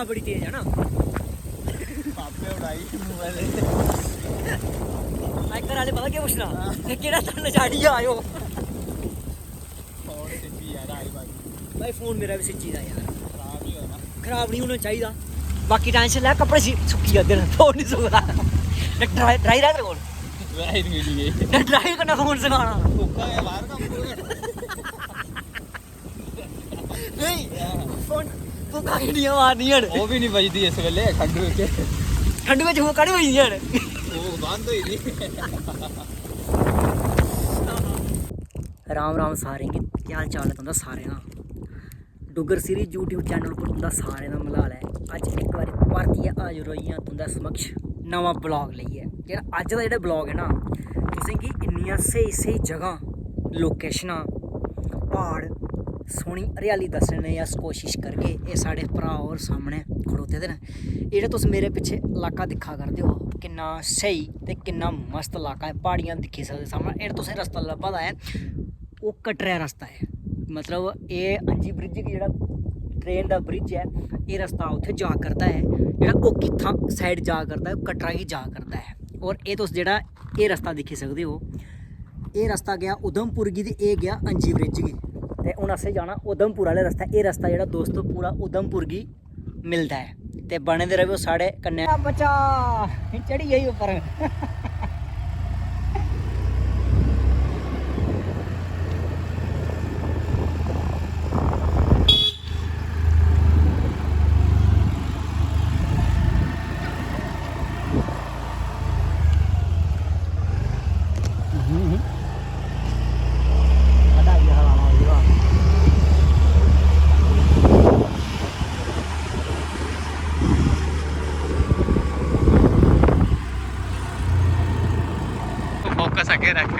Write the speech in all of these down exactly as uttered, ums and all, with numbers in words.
बड़ी तेज है ना। पापे उड़ाई मोबाइल। भाई, घर आह्ले पता केह् पुच्छना? हां। ते केह्ड़ा धन चाढ़ियै आए ओ? फोन सिज्जी यार, आई बात। भाई, फोन मेरा बी सिज्जी दा यार। खराब ही होना। खराब नहीं होना चाहिए। बाकी टेंशन लै, कपड़े सी-, सुक्की जाते हैं, फोन नहीं सुकदा। ड्राई, ड्राई रह तेरे कोल। ड्राई मिली गई। ड्राई कन्नै फोन सकाना। सुक्का है बाहर का पूरा। नहीं, फोन, तू काहे नहीं आवाज नहीं है। वो भी नहीं बजदी इस वेले ठंडू विच। ठंडू विच वो काहे बजदी है? वो बंद होई दी। राम राम सारें गी, केह् हाल चाल ऐ तुं'दा सारें दा? डुग्गर सीरीज YouTube चैनल उप्पर तुं'दा सारें दा मलाल ऐ। अज्ज इक बारी परतियै हाजर होई आं तुं'दे समक्ष नमां ब्लॉग लेइयै। जेह्ड़ा अज्ज दा जेह्ड़ा ब्लॉग ऐ ना, तुसेंगी इन्नियां स्हेई स्हेई जगहां, लोकेशनां, प्हाड़, सोह्नी हरियाली दस्सने दी अस कोशिश करगे। एह् साढ़े भ्राऽ होर सामनै खड़ोते दे न। एह् जेह्ड़ा तुस मेरे पिच्छे लाका दिक्खा करदे ओ, किन्ना स्हेई ते किन्ना मस्त लाका ऐ। प्हाड़ियां दिक्खी सकदे सामनै। एह् तुसें रस्ता लब्भा दा ऐ, ओह् कटरै रस्ता ऐ। मतलब, एह् अंजी ब्रिज गी, जेह्ड़ा ट्रेन दा ब्रिज ऐ, एह् रस्ता उत्थै जा करदा ऐ, जेह्ड़ा ओह्की थां साइड जा करदा ऐ, कटरा गी जा करदा ऐ। और एह् तुस जेह्ड़ा एह् रस्ता दिक्खी सकदे ओ, एह् रस्ता गेआ उधमपुर गी ते एह् गेआ अंजी ब्रिज गी। ते हून असें जाना उधमपुर आह्ले रस्ते। एह् रस्ता जेह्ड़ा दोस्तो पूरा उधमपुर गी मिलदा ऐ। ते बने दे र'वो साढ़े कन्नै। आ बच्चा चढ़ी गेई उप्पर। फोकस अग्गें रख।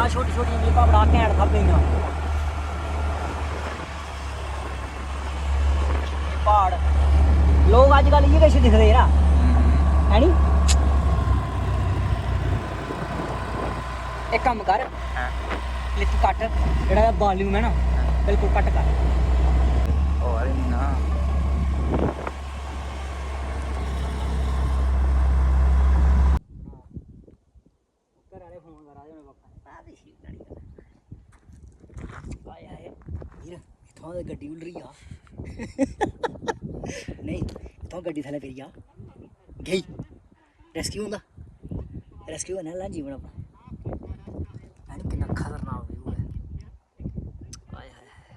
बड़ा छोटी छोटी जीपां बड़ा घैंट स्हाबै दियां। प्हाड़। लोक अज्जकल इ'यै किश दिखदे यरा, है नी? इक कम्म कर, हां। क्लिप कट, जेह्ड़ा वाल्यूम है ना, हां। बिल्कुल घट्ट कर। होर इन्ना। घर आह्ले फोन करा दे होने पापा ने। आए, आए। वीर, इत्थुआं ते गड्डी उल्लरी जा। नेईं, इत्थुआं गड्डी थल्लै पेई जा। गेई। रेस्क्यू होंदा। रेस्क्यू करने आह्ला जीवन अपना। है नी, किन्ना खतरनाक व्यू ऐ। आए, आए, आए।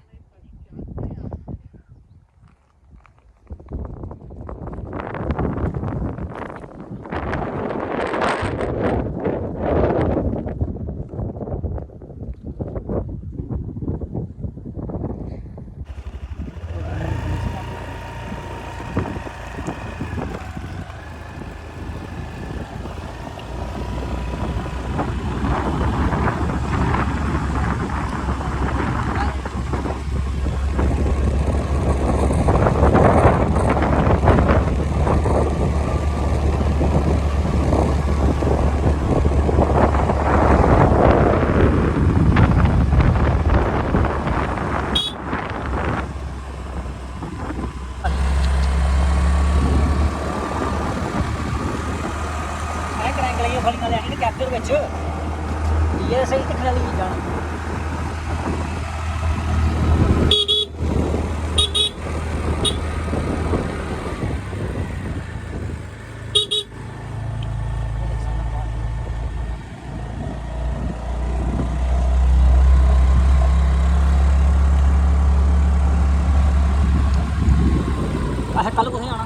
अच्छा, कल कुत्थै जाना?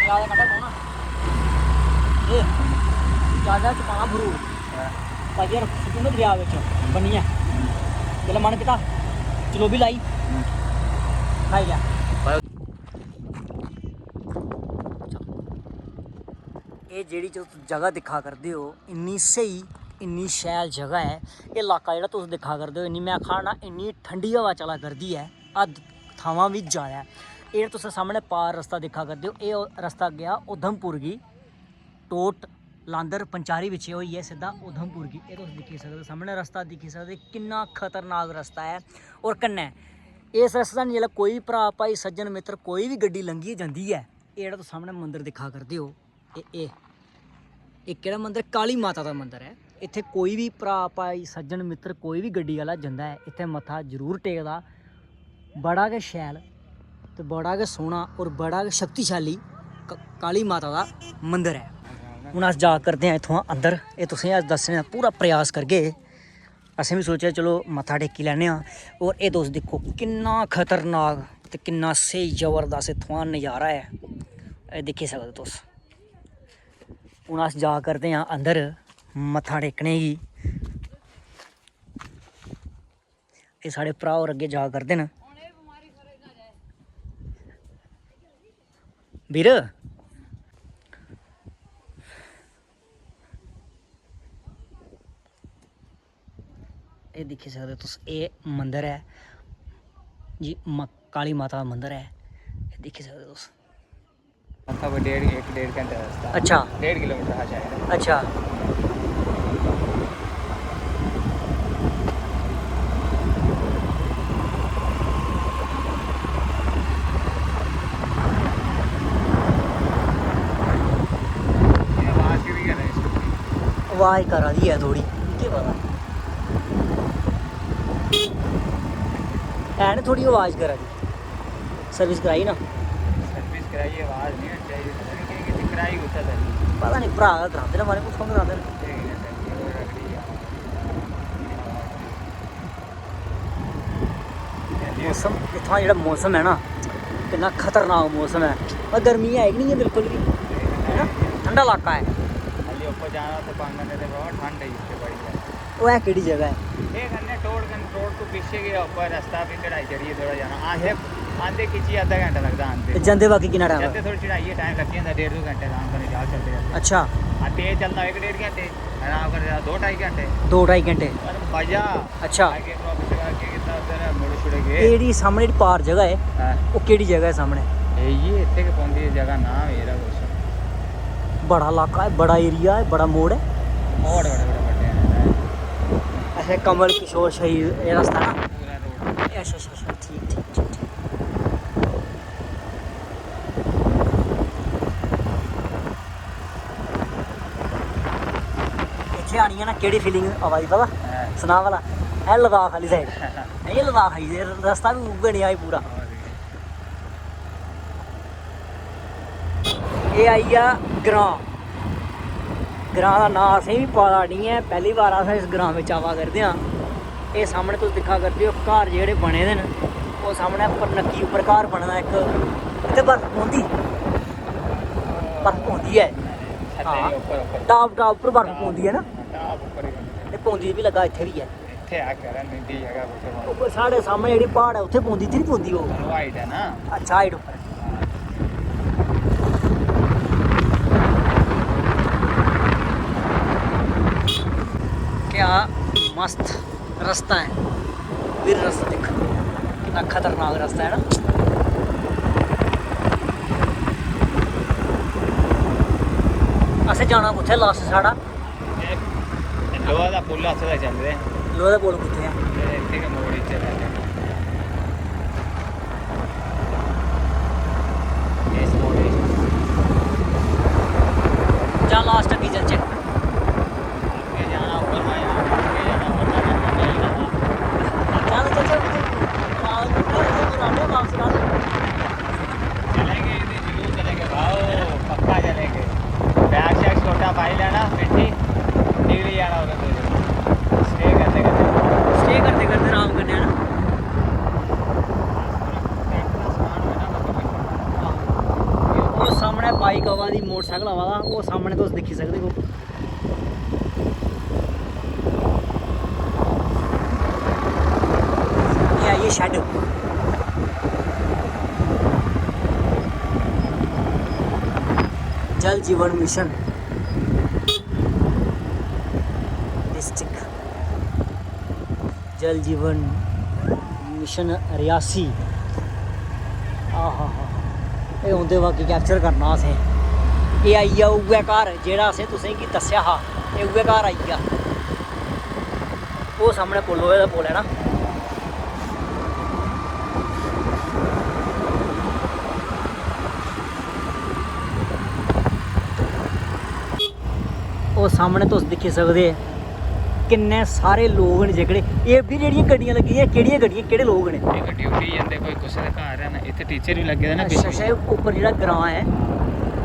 याद कट्टा कौन? ए, ज्यादा चपाना फ्रूट। पाइयै रक्खी सुट्टी ओड़ना दरेआ बिच बन्नियै। जेल्लै मन कीता, चलोबी लाई, खाई लेआ। एह् जेह्ड़ी तुस जगह दिक्खा करदे ओ, इन्नी स्हेई, इन्नी शैल जगह ऐ। एह् लाका जेह्ड़ा तुस दिक्खा करदे ओ, इन्नी, में आखा ना, इन्नी ठंडी हवा चला करदी ऐ, हद्द थमां बी ज्यादा। एह् तुस सामनै पार रस्ता दिक्खा करदे ओ, एह् रस्ता गेआ उधमपुर गी, टोट लांदर पंचारी बिच्चे होइयै सिद्धा उधमपुर गी। एह् तुस दिक्खी सकदे, सामनै रस्ता दिक्खी सकदे, किन्ना खतरनाक रस्ता ऐ। और कन्नै इस रस्ते दा जेल्लै कोई भ्राऽ, भाई, सज्जन, मित्तर, कोई बी गड्डी लंघियै जंदी ऐ, एह् जेह्ड़ा तुस सामनै मंदर दिक्खा करदे ओ, एह्, एह्, एह् केह्ड़ा मंदर? काली माता दा मंदर ऐ। इत्थै कोई बी भ्राऽ, भाई, सज्जन, मित्तर, कोई बी गड्डी आह्ला जंदा ऐ, इत्थै मत्था जरूर टेकदा। बड़ा गै शैल ते बड़ा गै सोह्ना और बड़ा गै शक्तिशाली क-, काली माता दा मंदर ऐ। हून अस जा करदे आं इत्थुआं अंदर, एह् तुसेंगी अस दस्सने दा पूरा प्रयास करगे। असें बी सोचेआ चलो मत्था टेकी लैन्ने आं। और एह् तुस दिक्खो किन्ना खतरनाक ते किन्ना स्हेई जबरदस्त इत्थुआं नज़ारा ऐ, एह् दिक्खी सकदे तुस। हून अस जा करदे आं अंदर मत्था टेकने गी। एह् साढ़े भ्राऽ होर अग्गें जा करदे न। बीर, एह् दिक्खी सकदे तुस, एह् मंदर ऐ जी, म-, काली माता दा मंदर ऐ, एह् दिक्खी सकदे तुस। इत्थै कोई डेढ़, इक डेढ़ घैंटे दा रस्ता। अच्छा। डेढ़ किलोमीटर हा शायद। अच्छा। एह् आवाज केह्दी ऐ इस कुत्ती? आवाज करा दी ऐ थोड़ी, केह् पता। है ना थोड़ी आवाज करा दी। सर्विस कराई ना? सर्विस कराई, आवाज नहीं होनी चाहिए, पता नहीं केह् कीती, कराई कुत्थै सर्विस? पता नहीं, भ्राऽ गै करांदे न, मारे कुत्थुआं करांदे न। ठीक ऐ, ठीक ऐ, रगड़ी आ। मौसम, इत्थुआं जेह्ड़ा मौसम ऐ ना, किन्ना खतरनाक मौसम ऐ। पर गर्मी है गै नहीं है बिल्कुल भी, है ना? ठंडा इलाका ऐ। हाली ऊपर जाना, उत्थै पांगन दे बाबा ठंड है, इत्थै बड़ी ज्यादा। ओह् है केह्ड़ी जगह ऐ? एह् कन्नै टोड़ कन्नै, टोड़ तो पिच्छे गै ऊपर रस्ता, फ्ही चढ़ाई चढ़ियै थोह्ड़ा जाना। आंदे, आंदे खिच्चियै अद्धा घैंटा लगदा आंदे। ते जंदे बाकी किन्ना टाइम जंदे लगदा? थोह्ड़ी चढ़ाई ऐ, टाइम लग्गी जंदा डेढ़ दो घैंटे अराम कन्नै, जाओ चलदे चलदे। अच्छा। हां, तेज चलदा इक डेढ़ घैंटे, अराम कन्नै जाओ दो ढाई घैंटे। दो ढाई घैंटे। पर मजा। अच्छा। अग्गें पिच्छें केह् कीता उद्धर, मुड़े छुड़े गे। एह् जेह्ड़ी सामनै जेह्ड़ी पार जगह ऐ, हां। ओह् केह्ड़ी जगह ऐ सामनै? एह् इ'यै इत्थै गै पौंदी ऐ जगह, नांऽ मेरा कुछ। बड़ा इलाका ऐ, बड़ा एरिया ऐ, बड़ा मोड़ ऐ। मोड़ बड़े, बड़े बड्डे न। अच्छा, कमल किशोर शहीद, एह् रस्ता ना? पूरा रोड। अच्छा, अच्छा, अच्छा, ठीक, ठीक, ठीक, ठीक। इत्थै आनियै ना केह्ड़ी फीलिंग आवा दी पता? हां। सना भला। एह् लद्दाख आह्ली साइड। एह् लद्दाख आई गेदे, रस्ता बी उ'ऐ नेहा ही पूरा। एह् आई गेआ ग्रांऽ। ग्रांऽ दा नांऽ असेंगी बी पता निं ऐ, पैह्ली बार अस इस ग्रांऽ बिच आवा करदे आं। एह् सामनै तुस दिक्खा करदे ओ, घर जेह्ड़े बने दे न, ओह् सामनै उप्पर नक्की उप्पर घर बने दा इक। इत्थै बर्फ पौंदी? बर्फ पौंदी ऐ। छत्तै हां। दे उप्पर, उप्पर। टाप, टाप उप्पर बर्फ पौंदी ऐ ना? टाप उप्पर गै। ते पौंदी बी लग्गा इत्थै बी ऐ। इत्थै आ करै निंदी जगह कुत्थै पौंदी? उप्पर साढ़े सामनै जेह्ड़ी प्हाड़ ऐ, उत्थै पौंदी, इत्थै निं पौंदी ओह्? ओह् हाइट ऐ ना। अच्छा, हाइट उप्पर। क्या मस्त रस्ता ऐ। फिर रस्ता दिक्ख, किन्ना खतरनाक रस्ता ऐ ना। असें जाना कुत्थै लास्ट साढ़ा? एह् लोहा दा पुल हत्थ तक जंदे। लोहे दा पुल कुत्थै ऐ? एह् इत्थै गै मोड़ इच्चै पैह्लें। इस मोड़ इच। चल लास्ट अग्गें चलचै। आवा दा, ओह् सामनै तुस दिक्खी सकदे ओ। एह् आई गे शैड। जल जीवन मिशन डिस्ट्रिक्ट, जल जीवन मिशन रियासी। आहा हा, एह् औंदे बाकी कैप्चर करना असें। एह् आई गेआ उ'ऐ घर जेह्ड़ा असें तुसेंगी दस्सेआ हा, एह् उ'ऐ घर आई गेआ। ओह् सामनै पुल, लोहे दा पुल ऐ ना। ओह् सामनै तुस दिक्खी सकदे, किन्ने सारे लोक न जेह्कड़े। एह् बी जेह्ड़ियां गड्डियां लग्गी दियां, केह्ड़ियां गड्डियां, केह्ड़े लोक न? एह् गड्डी उठी जंदे, कोई कुसै दे घर हैन। इत्थै टीचर बी लग्गे दे ना अच्छा, पिच्छें। अच्छा, उप्पर जेह्ड़ा ग्रांऽ ऐ,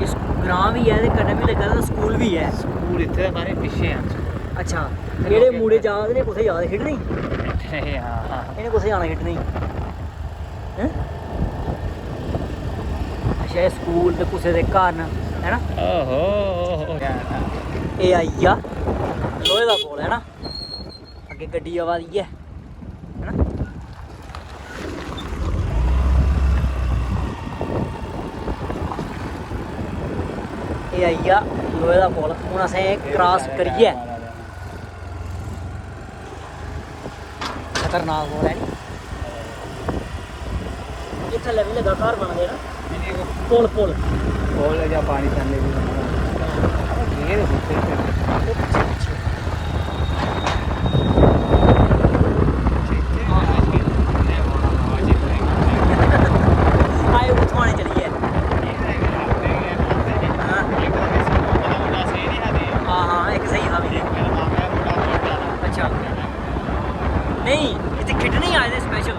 इस ग्रांऽ बी ऐ ते कन्नै बी लग्गे दा स्कूल बी ऐ। स्कूल इत्थै सारे पिच्छें ऐ। अच्छा, जेह्ड़े मुड़े जा दे ने, कुत्थै जा दे? खेढने गी? खेढने, हां, हां। इ'नें कुत्थै जाना खेढने गी? हैं? अच्छा, एह् स्कूल ते कुसै दे घर न, है ना? ओहो, ओहो। एह् आई गेआ लोहे दा पुल, है ना? अग्गें गड्डी आवा दी ऐ, है ना? एह् आई गेआ लोहे दा पुल। हून असें एह् क्रॉस करियै, खतरनाक पुल ऐ नी। एह् थल्लै बी लग्गा घर बना दे ना। पुल, पुल। पुल जां पानी थल्लै बी बना दा। केह् दे बूह्टे इत्थै? आए कुत्थुआं ने चलियै? हां? हां, हां, इक स्हेई हा भी। अच्छा। नेईं, इत्थै खेढने गी आए दे स्पैशल।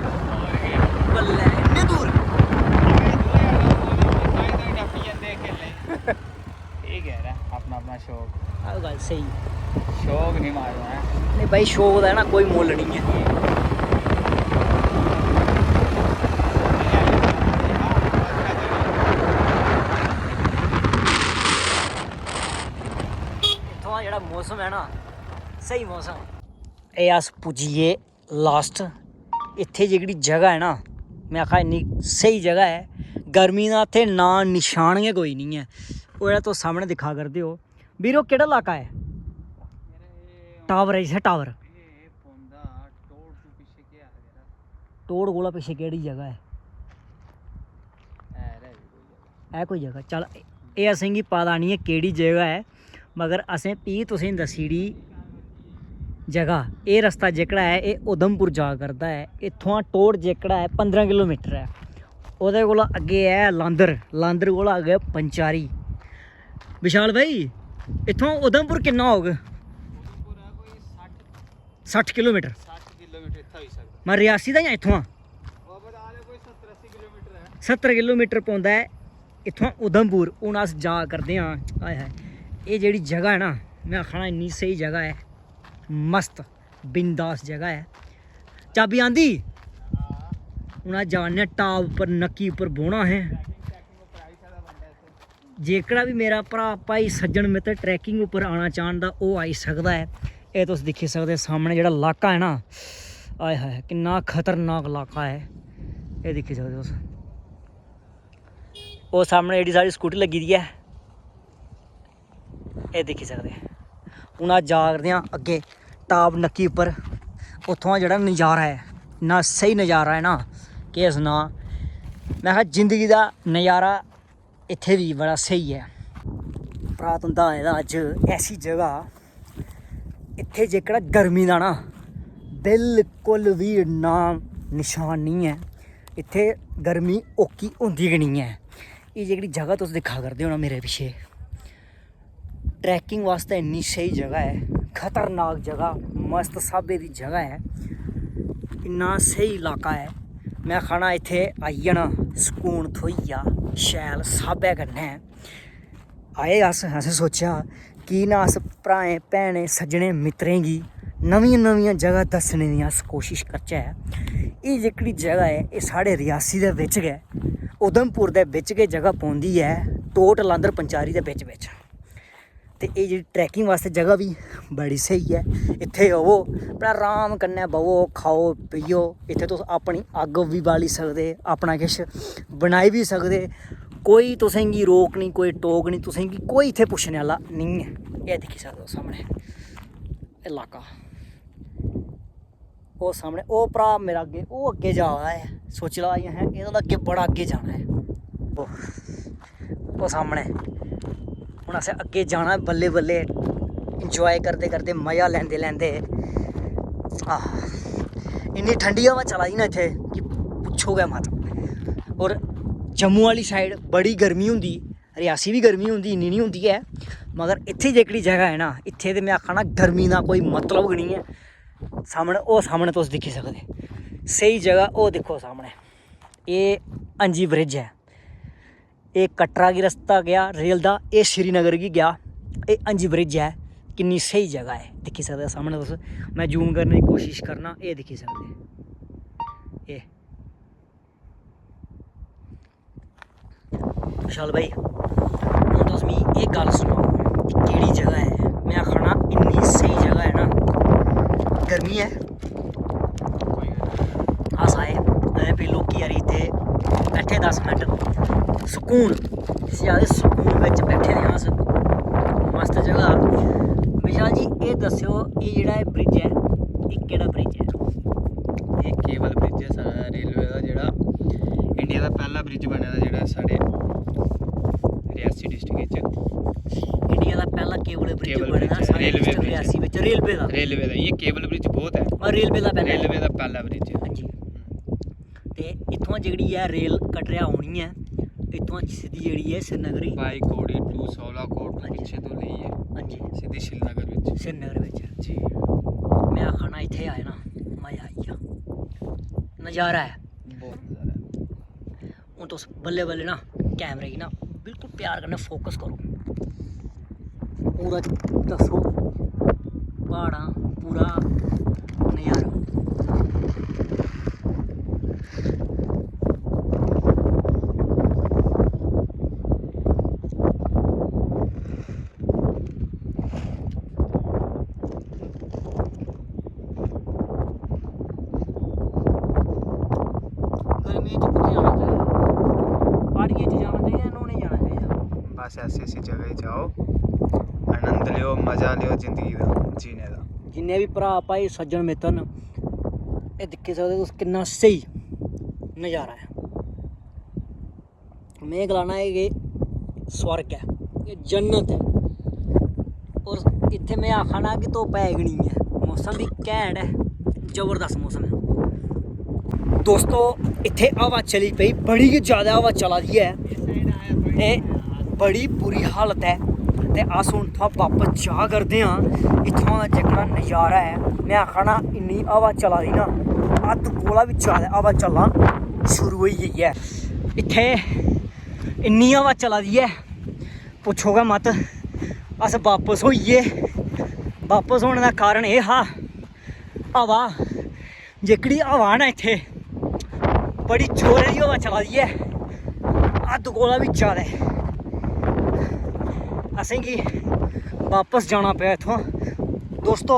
बल्लै, इन्ने दूर। एह् गै ऐ, अपना अपना शौक। आह् गल्ल स्हेई। शौक निं मारो, हैं? नेईं भाई, शौक दा ना कोई मुल्ल निं ऐ। इत्थुआं जेह्ड़ा मौसम ऐ ना, स्हेई मौसम। एह् अस पुज्जी गे लास्ट। इत्थै जेह्कड़ी जगह ऐ ना, में आखा इन्नी स्हेई जगह ऐ, गर्मी दा इत्थै नांऽ नशान गै कोई निं ऐ। ओह् जेह्ड़ा तुस सामनै दिक्खा करदे ओ, बीरो, केह्ड़ा लाका ऐ? टावर ऐ जित्थै, टावर। टोड़ कोला पिच्छे केह्ड़ी जगह ऐ? है कोई जगह? चल, एह् असेंगी पता निं ऐ केह्ड़ी जगह ऐ, मगर असें फ्ही तुसेंगी दस्सी ओड़ी जगह। एह् रस्ता जेह्कड़ा ऐ, एह् उधमपुर जा करदा ऐ। इत्थुआं टोड़ जेह्कड़ा ऐ, पंदरां किलोमीटर ऐ। ओह्दे कोला अग्गें ऐ लांदर, लांदर कोला अग्गें पंचैरी। विशाल भाई, इत्थुआं उधमपुर किन्ना होग? सट्ठ किलोमीटर। सट्ठ किलोमीटर इत्थै होई सकदा। मैं रियासी दा जां इत्थुआं? बाबा दा आले कोई सत्तर अस्सी किलोमीटर ऐ। सत्तर किलोमीटर पौंदा ऐ इत्थुआं उधमपुर। हून अस जा करदे आं। हाय हाय, एह् जेह्ड़ी जगह ऐ ना, में आखना इन्नी स्हेई जगह ऐ, मस्त बिंदास जगह ऐ। चाबी आंदी? हून अस जाने आं टाप उप्पर, नक्की उप्पर बौह्ना असें। जेह्कड़ा बी मेरा भ्राऽ, भाई, सज्जन मित्तर ट्रैकिंग उप्पर आना चाह्न तां ओह् आई सकदा ऐ। एह् तुस दिक्खी सकदे सामनै जेह्ड़ा लाका ऐ ना, आय हाय, किन्ना खतरनाक लाका ऐ। एह् दिक्खी सकदे तुस, ओह् सामनै जेह्ड़ी साढ़ी स्कूटी लग्गी दी ऐ, एह् दिक्खी सकदे। हून अस जा करदे आं अग्गें टाप नक्की उप्पर, उत्थुआं जेह्ड़ा नज़ारा ऐ, इन्ना स्हेई नज़ारा ऐ ना, केह् सनां। में आखेआ, जिंदगी दा नज़ारा इत्थै बी बड़ा स्हेई ऐ। भ्राऽ तुं'दा आए दा अज्ज ऐसी जगह, इत्थै जेह्कड़ा गर्मी दा ना बिल्कुल बी नाम नशान निं ऐ। इत्थै गर्मी ओह्की होंदी गै निं ऐ। एह् जेह्कड़ी जगह तुस दिक्खा करदे ओ ना मेरे पिच्छे, ट्रैकिंग वास्तै इन्नी स्हेई जगह ऐ, खतरनाक जगह, मस्त स्हाबै दी जगह ऐ, इन्ना स्हेई इलाका ऐ। में आखा ना इत्थै आइयै ना सकून थ्होई गेआ शैल स्हाबै कन्नै। आए अस, असें सोचेआ की ना अस भ्राएं, भैनें, सज्जनें, मित्तरें गी नमियां नमियां जगह दस्सने दी अस कोशिश करचै। एह् जेह्कड़ी जगह ऐ, एह् साढ़े रियासी दे बिच गै, उधमपुर दे बिच गै जगह पौंदी ऐ। टोट लांदर पंचारी दे बिच बिच। ते एह् जेह्ड़ी ट्रैकिंग बास्तै जगह बी बड़ी स्हेई ऐ। इत्थै आवो, अपना अराम कन्नै बवो, खाओ पियो। इत्थै तुस अपनी अग्ग बी बाली सकदे, अपना किश बनाई बी सकदे। कोई तुसेंगी रोक निं, कोई टोक निं, तुसेंगी कोई इत्थै पुच्छने आह्ला निं ऐ। एह् दिक्खी सकदे ओ सामनै इलाका। ओह् सामनै, ओह् भ्राऽ मेरा अग्गें, ओह् अग्गें जा दा ऐ। सोची लैओ, अजें असें एह्दे कोला अग्गें, बड़ा अग्गें जाना ऐ। ओह्, ओह् सामनै। हून असें अग्गें जाना ऐ बल्लें बल्लें, enjoy करदे करदे, मज़ा लैंदे लैंदे। आह, इन्नी ठंडी हवा चला दी ना इत्थै कि पुच्छो गै मत। होर जम्मू आह्ली side बड़ी गर्मी होंदी, रियासी बी गर्मी होंदी, इन्नी निं होंदी ऐ, मगर इत्थै जेह्कड़ी जगह ऐ ना, इत्थै ते में आखा ना, गर्मी दा कोई मतलब गै निं ऐ। सामनै, ओह् सामनै तुस दिक्खी सकदे, स्हेई जगह ओह् दिक्खो सामनै, एह् अंजी bridge ऐ। एह् कटरा गी रस्ता गेआ रेल दा, एह् श्रीनगर गी गेआ। एह् अंजी bridge ऐ, किन्नी स्हेई जगह ऐ, दिक्खी सकदे सामनै तुस। में zoom करने दी कोशिश करना, एह् दिक्खी सकदे, एह् विशाल भाई, हून तुस मिगी एह् गल्ल सनाओ कि केह्ड़ी जगह ऐ? में आखना, इन्नी स्हेई जगह ऐ ना। गर्मी ऐ, अस आए, अजें फ्ही लौह्की हारी इत्थै बैठे दस मिंट, सुकून, इसी आखदे सुकून बिच बैठे दे आं अस। मस्त जगह। विशाल जी, एह् दस्सेओ, एह् जेह्ड़ा एह् bridge ऐ, एह् केह्ड़ा bridge ऐ? एह् cable bridge ऐ साढ़ा रेलवे दा, जेह्ड़ा इंडिया दा पैह्ला bridge बने दा, जेह्ड़ा साढ़े रियासी district च। इंडिया दा पैह्ला cable bridge cable बने दा bridge ऐ, साढ़े रेलवे district bridge। रियासी बिच रेलवे दा। रेलवे दा, इ'यां cable bridge बहुत ऐ। और रेलवे दा पैह्ला। रेलवे दा पैह्ला bridge ऐ। हां जी। ते इत्थुआं जेह्ड़ी ऐ रेल कटरा औनी ऐ, इत्थुआं सिद्धी जेह्ड़ी ऐ श्रीनगर गी। भाई कोड़ी to सौलाकोट, हां जी। पिच्छे तो लेइयै हां जी। सिद्धी श्रीनगर बिच। श्रीनगर बिच। जी। में आखा ना, इत्थै आए ना, मजा आई गेआ, नजारा ऐ। बहुत नजारा ऐ। हून तुस बल्लें बल्लें ना कैमरे गी ना बिल्कुल प्यार कन्नै focus करो, पूरा दस्सो प्हाड़ां, पूरा नजारा। गर्मियें च कुत्थै जाना चाहिदा? प्हाड़ियें च जाना चाहिदा, न्हौने गी जाना चाहिदा। बस ऐसी ऐसी जगह च जाओ, आनंद लेओ, मजा लेओ जिंदगी दा, जीने दा। जिन्ने बी भ्राऽ, भाई, सज्जन, मित्तर न, एह् दिक्खी सकदे तुस किन्ना स्हेई नजारा ऐ। में गलाना, एह् के स्वर्ग ऐ, एह् जन्नत ऐ। और इत्थै में आखा ना कि धुप्प है गै निं ऐ, मौसम बी घैंट ऐ, जबरदस्त मौसम ऐ। दोस्तो, इत्थै हवा चली पेई, बड़ी गै ज्यादा हवा चला दी ऐ ते बड़ी बुरी हालत ऐ। ते अस हून इत्थुआं बापस जा करदे आं। इत्थुआं दा जेह्कड़ा नजारा ऐ, में आखा ना, इन्नी हवा चला दी ना, हद्द कोला बी ज्यादा हवा चलना शुरू होई गेई ऐ। इत्थै इन्नी हवा चला दी ऐ, पुच्छो गै मत। अस बापस होई गे। बापस होने दा कारण एह् हा, हवा, जेह्कड़ी हवा ना इत्थै, बड़ी जोरै दी हवा चला दी ऐ, हद्द कोला बी ज्यादा। असेंगी बापस जाना पेआ इत्थुआं। दोस्तो,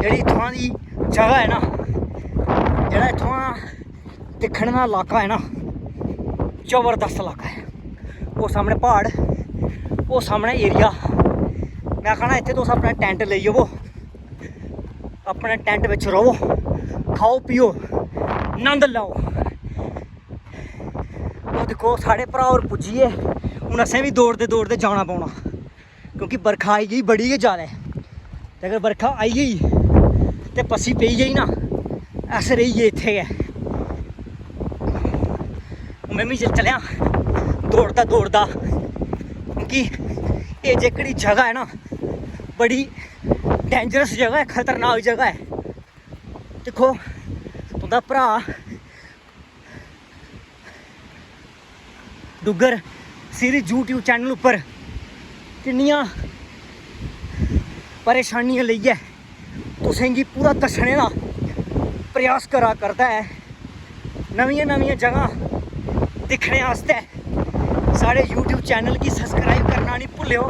जेह्ड़ी इत्थुआं दी जगह ऐ ना, जेह्ड़ा इत्थुआं दिक्खने दा इलाका ऐ ना, जबरदस्त इलाका ऐ। ओह् सामनै प्हाड़, ओह् सामनै एरिया। में आखा ना, इत्थै तुस अपना टैंट लेई जावो, अपने टैंट बिच रवो, खाओ पियो, नंद लैओ। ओह् दिक्खो, साढ़े भ्राऽ होर पुज्जी गे। हून असें बी दौड़दे दौड़दे जाना पौना, क्योंकि बरखा आई गेई बड़ी गै ज्यादा। ते अगर बरखा आई गेई ते पस्सी पेई गेई ना, अस रेही गे इत्थै गै। में बी चल-, चलेआ दौड़दा दौड़दा, क्योंकि एह् जेह्कड़ी जगह ऐ ना, बड़ी dangerous जगह ऐ, खतरनाक जगह ऐ। दिक्खो, तुं'दा भ्राऽ डुग्गर सीरीज YouTube चैनल उप्पर किन्नियां परेशानियां लेइयै तुसेंगी पूरा दस्सने दा प्रयास करा करदा ऐ। नमियां नमियां जगह दिक्खने आस्तै साढ़े YouTube चैनल गी सब्सक्राइब करना निं भुल्लेओ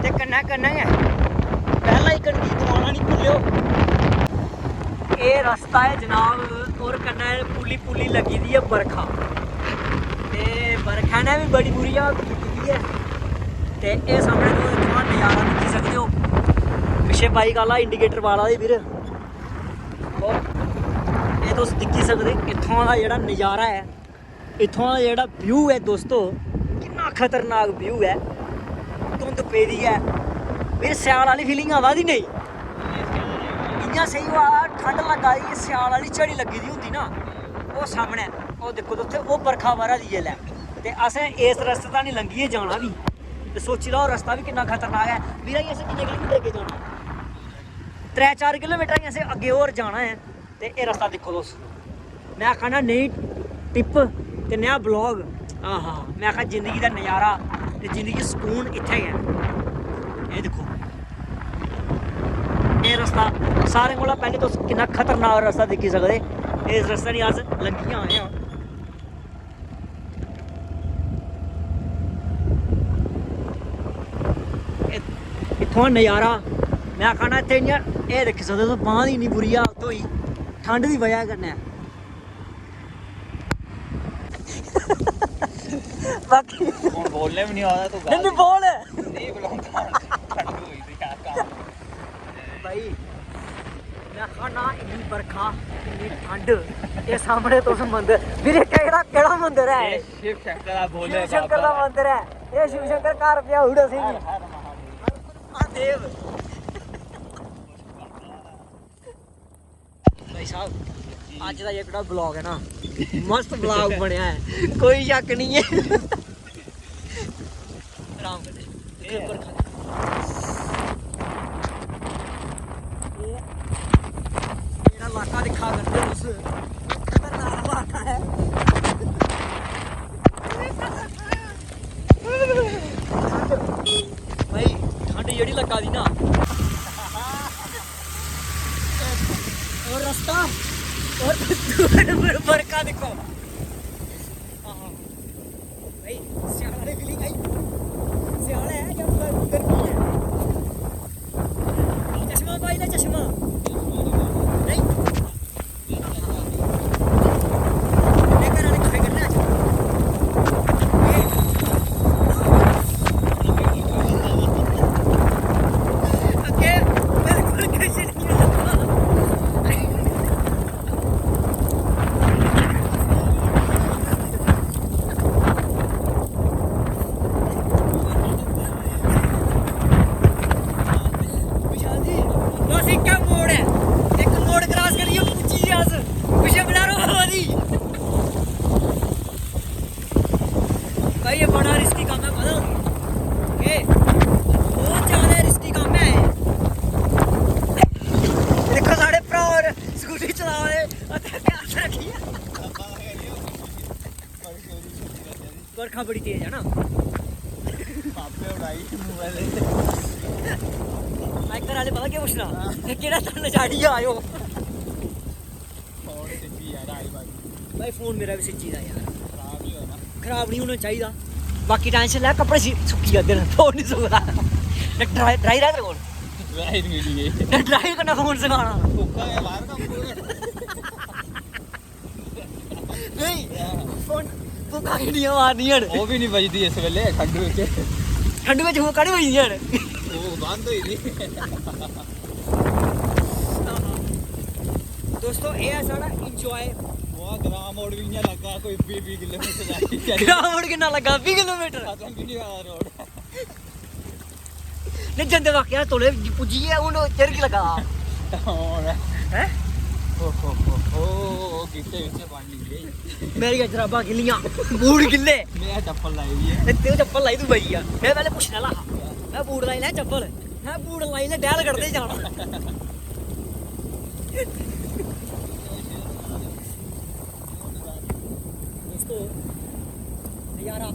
ते कन्नै कन्नै गै बैल आइकन गी दबाना निं भुल्लेओ। एह् रस्ता ऐ जनाब, होर कन्नै पुली पुली लग्गी दी ऐ बरखा, ते बरखा ने बी बड़ी बुरी हालत कीती दी ऐ। ते एह् सामनै तुस इत्थुआं नज़ारा दिक्खी सकदे ओ, पिच्छे बाइक आह्ला इंडिकेटर बाला दे फिर। और एह् तुस दिक्खी सकदे इत्थुआं दा जेह्ड़ा नज़ारा ऐ, इत्थुआं दा जेह्ड़ा व्यू ऐ दोस्तो, किन्ना खतरनाक व्यू ऐ। धुंद पेदी ऐ, मेरी स्याल आह्ली फीलिंग आवा दी नेईं? इ'यां सेही होआ दा ठंड लग्गा दी, स्याल आह्ली झड़ी लग्गी दी होंदी ना, ओह् सामनै, ओह् दिक्खो तुस, ओह् बरखा ब'रा दी जिसलै, ते असें इस रस्ते दा निं लंघियै जाना बी। ते सोची लैओ, रस्ता बी किन्ना खतरनाक ऐ। बीरा जी, असें किन्ने किलोमीटर अग्गें जाना? त्रै चार किलोमीटर असें अग्गें होर जाना ऐ। ते एह् रस्ता दिक्खो तुस, में आखा ना, नेही टिप ते नेहा ब्लॉग। आहा, में आखा, जिंदगी दा नज़ारा ते जिंदगी च सकून इत्थै गै। एह् दिक्खो, एह् रस्ता, सारें कोला पैह्लें तुस किन्ना खतरनाक रस्ता दिक्खी सकदे। इस रस्ते नी अस लंघियै आए आं। इत्थुआं नज़ारा, में आखा ना, इत्थै इ'यां, एह् दिक्खी सकदे तुस, बांह् दी इन्नी बुरी हालत होई ठंड दी बजह कन्नै। बाकी हून बोलने बी निं आवा दा तूं। नहीं, नहीं, बोल। नहीं बुलाऊंगा। ठंड होई दी यार, कम्म। भाई, में आखा ना, इन्नी बरखा, इन्नी ठंड, एह् सामनै तुस मंदर, वीरे, केह्ड़ा, केह्ड़ा मंदर ऐ? एह् शिव शंकर दा भोले शिव शंकर दा बाबा। मंदर ऐ। एह् शिव शंकर घर पजाई ओड़ असेंगी। हर हर महादेव। महादेव। भाई साहब, अज्ज दा जेह्ड़ा ब्लॉग ऐ ना, मस्त ब्लॉग बनेआ ऐ, कोई शक्क निं ऐ। आराम कन्नै। एह् बरखा। एह् जेह्ड़ा इलाका दिक्खा करदे तुस, खतरनाक इलाका ऐ। भाई, ठंड जेह्ड़ी लग्गा दी ना, और रस्ता, और बरखा दिक्खो। आहा। भाई, स्याल आह्ली फीलिंग आई। स्याल ऐ जां ब-, गर्मी ऐ? चश्मा पाई लै, चश्मा। नहीं। में घरै आह्ले किट्ठे करने अज्ज। एह्। अग्गें मेरे कोल किश निं होंदा। विशाल जी, बस इक्कै मोड़ ऐ, इक मोड़ क्रॉस करियै पुज्जी गे अस। पिच्छे बलैरो आवा दी। भाई, ये बड़ा रिस्की कम्म है, पता तुसेंगी? ये बहुत ज्यादा रिस्की कम्म है ये। दिक्खो, साढ़े भ्रा होर स्कूटी चला दे, असें ध्यान रक्खियै। बरखा बड़ी तेज है ना। आपे उड़ाई मोबाइल। भाई, घर आह्ले पता केह् पुच्छना? हां। एह् केह्ड़ा धन चाढ़ियै आए ओ? फोन सिज्जी जा दा आई बारी। भाई, फोन मेरा बी सिज्जी दा यार। खराब ही होना। खराब नहीं होना चाहिदा। बाकी टेंशन लै, कपड़े सी-, सुक्की जाते न, फोन नहीं सुकदा। ड्राई, ड्राई रह तेरे कोल। ड्राई नहीं है। ड्राई करना, फोन सुखाना। सुक्का है बाहर का। नहीं, फोन, फूकां किन्नियां मारनियां न। ओह् बी निं बजदी इस बेल्लै ठंडू बिच। ठंडू बिच फूकां निं बजदियां न। ओह् बंद होई दी। दोस्तो, एह् ऐ साढ़ा enjoy। ओह् ग्रां मोड़ बी इ'यां लग्गा कोई बीह् बीह् किलोमीटर दा। ग्रां मोड़ किन्ना लग्गा? बीह् किलोमीटर। खत्म बी निं होआ दा रोड। नहीं, जंदे वाकई अस तौले पुज्जी गे, हून चिर की लग्गा दा। हून। हैं? ओहो, हो, हो, गिट्टे, गिट्टे पानी निकले। मेरियां जराबां गिल्लियां, बूट गिल्ले। में चप्पल लाई दी ऐ। ते तूं चप्पल लाई, तूं बची गेआ। में पैह्लें पुच्छने आह्ला हा। में बूट लाई लै चप्पल। में बूट लाई लै, डैल कड्ढदे जाना। दोस्तो, नज़ारा,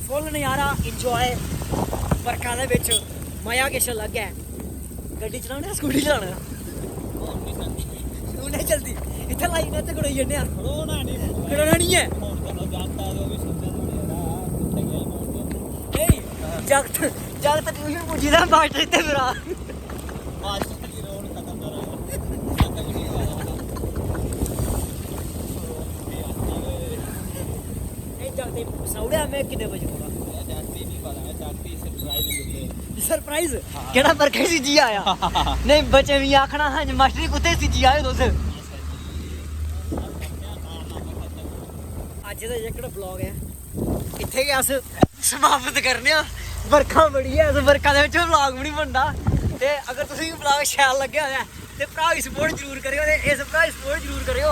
full नज़ारा, enjoy। बरखा दे बिच मज़ा किश अलग ऐ। गड्डी चलाने दा, स्कूटी चलाने दा? हून नहीं चलदी। इत्थै लाई ने ते खड़ोई जन्ने आं। खड़ोना नहीं। खड़ोना नहीं ऐ। हून चलो, जाता जो भी सोचा थोड़ी जरा। ए, जागत, जागत ट्यूशन पुज्जी दा मास्टर इत्थै मेरा। ए, जागत सनाई ओड़ेआ में किन्ने बजे पौना। सरप्राइज। केह्ड़ा बरखा च सिज्जी आया? नहीं, बच्चे मिगी आखना हा जे मास्टर जी कुत्थै सिज्जी आए तुस। अज्ज दा जेह्कड़ा ब्लॉग ऐ इत्थै गै अस समाप्त करने आं। बरखा बड़ी ऐ, इस बरखा दे बिच ब्लॉग बी निं बनदा। ते अगर तुसें गी ब्लॉग शैल लग्गेआ होऐ ते भ्राऽ गी सपोर्ट जरूर करेओ, ते इस भ्राऽ गी सपोर्ट जरूर करेओ।